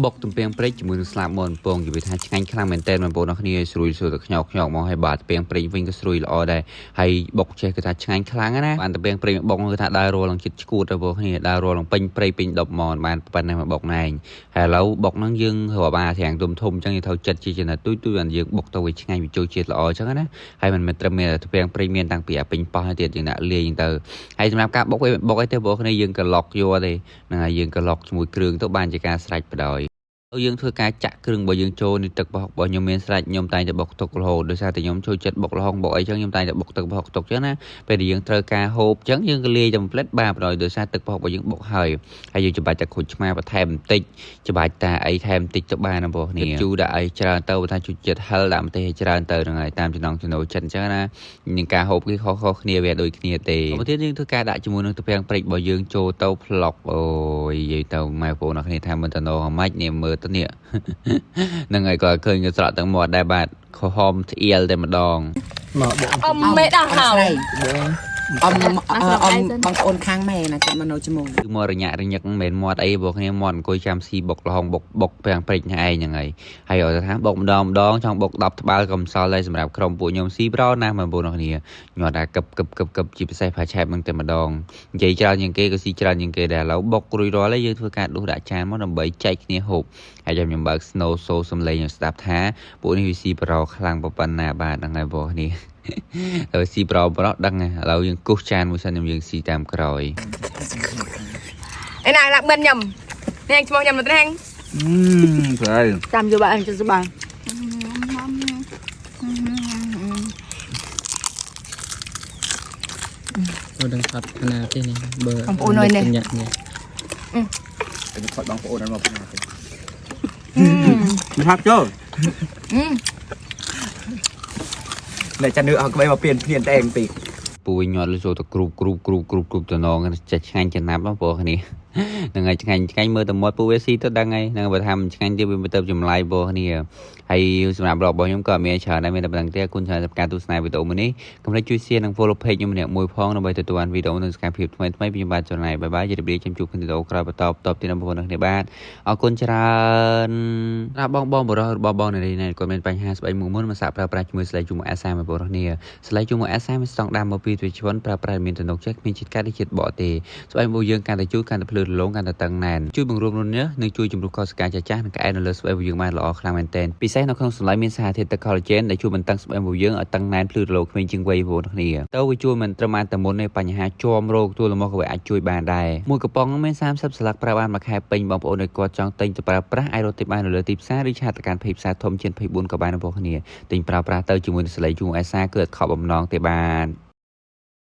បុកទំពាំងព្រេចជាមួយនឹងស្លាបមាន់ពងនិយាយថាឆ្ងាញ់ខ្លាំងមែនទែនបងប្អូនអរគ្នាស្រួយស្រួយទៅខ្ញោកខ្ញោកមកហើយបាទទំពាំងព្រេចវិញក៏ស្រួយល្អដែរហើយបុកចេះគឺថាឆ្ងាញ់ខ្លាំងណាស់បានទំពាំងព្រេចមកបុកគឺថាដើររាល់នឹងចិត្តឈួតទៅបងប្អូនគ្នាដើររាល់នឹងពេញព្រៃពេញដប់មកបានប៉ុណ្ណេះមកបុកណែងហើយឥឡូវបុកហ្នឹងយើងរាប់អាត្រាំងទុំធំអញ្ចឹងយើងត្រូវចិត្តជាចំណិតទូចទូចបានយើងបុកទៅវាឆ្ងាញ់វាចូលជាតិល្អអញ្ចឹងណាហើយមិនមែនត្រឹមមានតែទំពាំងព្រេចមានតាំងពីអាពេញប៉ោះទៀតយើងដាក់លាយទៅហើយសម្រាប់ការបុកវាបុកអីទេបងប្អូនគ្នាយើងក៏ឡុកយកទេហ្នឹងហើយយើងក៏ឡុកជាមួយគ្រឿងទៅបានជាការស្រេចបដ ாய் យើងធ្វើការចាក់គ្រឿងរបស់យើងចូលនៃទឹកប្រហុករបស់ខ្ញុំមានស្រេចខ្ញុំតែងតែបុកទុករហូតដោយសារតែខ្ញុំចូលចិត្តបុកល្ហុងបុកអីចឹងខ្ញុំតែងតែបុកទឹកប្រហុកទុកចឹងណាពេលដែលយើងត្រូវការហូបចឹងយើងក៏លាយតែមួយផ្លិតបាទបណ្ដោយដោយសារទឹកប្រហុករបស់យើងបុកហើយហើយយើងច្បាច់តែក្រូចឆ្មាបន្ថែមបន្តិចច្បាច់តាអីថែមបន្តិចទៅបានបងប្អូនគ្នាជូរដាក់អីច្រើនទៅបើថាជួយចិត្តហិលដាក់ម្ទេសឲ្យច្រើនទៅហ្នឹងហើយតាមចំណង់ចំណូលចិត្តចឹងណានឹងការហូបគេខុសៗគ្នាវាដូចគ្នាទេបន្ទាប់យើងធ្វើការដាក់ជាមួយនឹងទំពាំងព្រិចរបស់យើងចូលទៅផ្លុកអូយនិយាយទៅម៉ែបងប្អូនអរគ្នាថាមិនតំណងអាម៉េចនេះមើលទៅនេះ ហ្នឹងហើយក៏ឃើញក៏ស្រក់ទាំងមាត់ដែរបាទក្រហមថ្អៀលតែម្ដង មកបុក អមមេដល់ហើយ អមអមបងប្អូនខាងម៉ែណាគាត់មកនៅជាមួយ គឺមករញាក់រញឹកមិនមែនមាត់អីបងគ្នាមាត់អង្គុយចាំស៊ីបុកល្ហុងបុកបុកប្រាំងព្រិចហ្នឹងឯងហ្នឹងហើយហើយឲ្យថាបុកម្ដងម្ដងចង់បុក10ត្បាល់ក៏មិនសល់ដែរសម្រាប់ក្រុមពួកខ្ញុំស៊ីប្រណាស់បងប្អូនគ្នាញាត់ថាកឹបកឹបកឹបកឹបជាពិសេសផាឆែបហ្នឹងតែម្ដងនិយាយច្រើនជាងគេក៏ស៊ីច្រើនជាងគេដែរឥឡូវបុករួចរាល់ហើយយើងធ្វើការដួសដាក់ចានមកដើម្បីចែកគ្នាហូបហើយចាំខ្ញុំបើក Snow Show សំឡេងឲ្យស្ដាប់ថាពួកនេះវាស៊ីប្រខ្លាំងប៉ុណ្ណាបាទហ្នឹងហើយបងប្អូនគ្នាទៅស៊ីប្រប្រដឹងហើយឥឡូវយើងគោះចានមួយសិនខ្ញុំយើងស៊ីតាមក្រោយ ឯណាឡាក់មិនញ៉ាំនេះឈ្មោះញ៉ាំទៅហ្នឹង អឺស្អី តាមយកបានចិត្តស្បាយ អូដឹងថត់ណាទេនេះបើ បងប្អូនអើយនេះ ញាក់នេះ ទៅថតបងប្អូនដល់មកពីណាទេមិនហាក់ចូល អ្នកចានឿអស់ក្បីមកពៀនភ្លានតែឯងពី ពួយញាត់លចូលទៅគ្រូបគ្រូបគ្រូបគ្រូបគ្រូបតំណងចេះឆ្ងាញ់ចំណាប់បងប្អូនគ្នាហ្នឹងហើយឆ្ងាញ់ឆ្ងាញ់មើលតែមាត់ពួកវាស៊ីទៅដឹងហើយហ្នឹងបើថាមិនឆ្ងាញ់ទៀតវាមិនទៅចម្លាយបងប្អូនគ្នាហើយសម្រាប់របស់ខ្ញុំក៏អត់មានច្រើនដែរមានតែប៉ុណ្្នឹងទេអរគុណច្រើនសម្រាប់ការទស្សនាវីដេអូមួយនេះកុំភ្លេចជួយ share និង follow page ខ្ញុំម្នាក់មួយផងដើម្បីទទួលបានវីដេអូនិងសកម្មភាពថ្មីៗពីខ្ញុំបាទចំណាយបាយបាយជម្រាបលាចាំជួបគ្នាវីដេអូក្រោយបន្តបន្តទៀតបងប្អូនគ្នាបាទអរគុណច្រើនសម្រាប់បងបងបរោះរបស់បងនារីនេះគាត់មានបញ្ហាស្បែកមុខមុនមកសាកប្រើប្រាស់ជាមួយស្លែជូរអាសាបងប្អូនគ្នា ស្លែជូរមកអាសាមានស្តង់ដារមកពីទ្វីឈុនប្រើប្រាស់មានទំនុកចិត្តគ្មានជាតិកាត់ឬជាតិបកទេស្បែកមុខយើងកាន់តែជូរកាន់តែភ្លឺរលោងកាន់តែតឹងណែនជួយបង្រួមរន្ធញើសនិងជួយជំរុះកោសិកាចាស់ៗនិងក្អែកនៅលើស្បែកមុខយើងបានល្អខ្លាំងមែនទែនពិសេសនៅក្នុងសន្លែមានសារធាតុទឹក collagen ដែលជួយបន្តឹងស្បែកមុខយើងឲ្យតឹងណែនភ្លឺរលោងក្មេងជាងវ័យបងប្អូនគ្នាទៅវាជួយមិនត្រឹមតែមុនទេបញ្ហាជាំរោគទួលមកក៏វាអាចជួយបានដែរមួយកំប៉ុងមាន30ស្លឹកប្រើបានមួយខែពេញបងប្អូនដែលគាត់ចង់ទិញទៅប្រើប្រាស់អាចរកទិញបាននៅលើទីផ្សារឬឆាតទៅកាន់ page ផ្សារធំជាង24ក៏បានបងប្អូនគ្នាទិញប្រើប្រាស់ទៅជាមួយនឹងសលេជូរអេសាគឺអត់ខកបំណងទេបាទ។